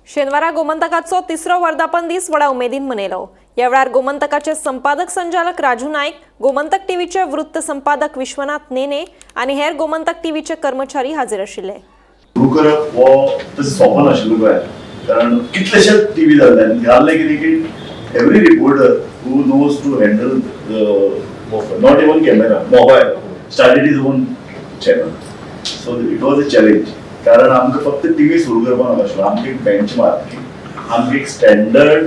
शेनवारा गोमंतकाचो तिसरो वर्धापन दीस व्हडा उमेदीन मनयलो. ह्या वेळार गोमंतकाचे संपादक संचालक राजू नायक, गोमंतक टीव्हीचे वृत्त संपादक विश्वनाथ नेने आनी हेर गोमंतक टीव्हीचे कर्मचारी हाजीर आशिल्ले. सुरू करप हो तशें सोंपो नाशिल्लो गोंयांत, कारण कितलेशेच टीव्ही जाल्ले आनी जाल्लें कितें की every reporter who knows to handle, not even camera, mobile, started his own channel. So it was a challenge, कारण आमकां फक्त टीव्ही सुरू करपाक नाशिल्लो, आमकां एक बेंच मार्क, आमकां एक स्टँडर्ड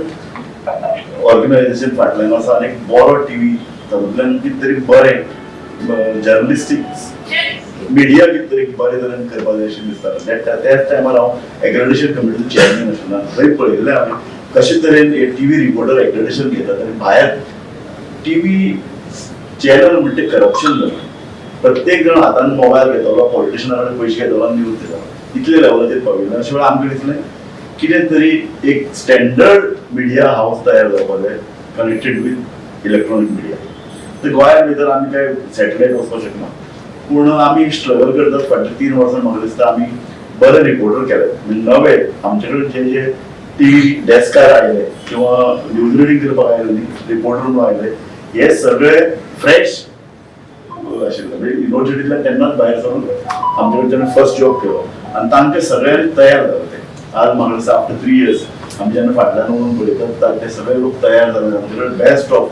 ऑर्गनायझेशन फाटल्यान आसा आनी एक बरो टीव्ही, तातूंतल्यान कितें तरी बरें जर्नलिस्टीक मिडिया कितें तरी बरे तरेन करपाक जाय अशें दिसतालें. त्याच टायमार हांव एक्रेडिटेशन कमिटीचो चेअरमॅन आशिल्लो आनी थंय पळयल्लें हांवें कशे तरेन टीव्ही रिपोर्टर एक्रेडिटेशन घेतात आनी भायर टीव्ही चॅनल म्हणटे करप्शन जालें. प्रत्येक जण हातान मोबायल घेतलो, पॉलिटिशना कडेन पयशे घेतलो आनी न्यूज दिता, इतले लेवलाचेर पाविल्लें. अशें वेळार आमकां दिसलें कितें तरी एक स्टँडर्ड मिडिया हावस तयार जावपाक जाय, कनेक्टेड विथ इलेक्ट्रॉनीक मिडिया. तर गोंयांत भितर आमी काय सॅटलायट वचपाक शकना, पूण आमी स्ट्रगल करतात. फाटल्या 3 वर्सां म्हाका दिसता आमी बरे रिपोर्टर केले. म्हणजे नवे आमचे कडेन जे जे टीव्ही डेस्कार आयले किंवा न्यूज रिडींग करपाक आयले न्ही, रिपोर्टर म्हणून आयले, हे सगळे फ्रेश आशिल्ले. म्हणजे युनिवर्सिटींतल्यान तेन्नाच भायर सरून आमचे कडेन तेणें फर्स्ट जॉब केलो आनी तांकां सगळ्यांनी तयार जाले ते. आज म्हाका दिसता आफ्टर 3 इयर्स आमी जेन्ना फाटल्यान वचून पळयतात, ते सगळे लोक तयार जाले. आमचे कडेन बेस्ट ऑफ,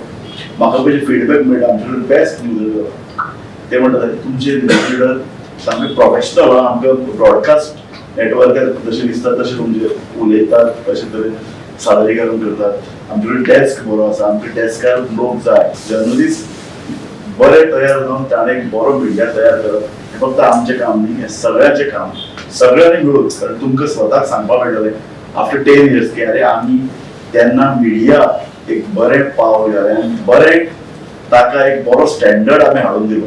म्हाका पयशे फिडबॅक मेळटा, आमचे कडेन बेस्ट न्यूज. ते म्हणटात की तुमचे न्यूज रिडर सामके प्रोफेशनल, आमकां ब्रॉडकास्ट नेटवर्कार जशें दिसता तशें तुमचे उलयतात, तशें तरेन सादरीकरण करतात. आमचे कडेन डेस्क बरो आसा, आमकां डेस्कार लोक जाय. जर्नलिस्ट बरे तयार जावन ताणें एक बरो मिडिया तयार करप हें फक्त आमचें काम न्ही, हें सगळ्यांचें काम, सगळ्यांनी मिळून. कारण तुमकां स्वताक सांगपाक मेळटलें आफ्टर 10 इयर्स की अरे, आमी तेन्ना मिडिया एक बरें पावल घालें आनी बरें ताका एक बरो स्टँडर्ड आमी हाडून दिलो.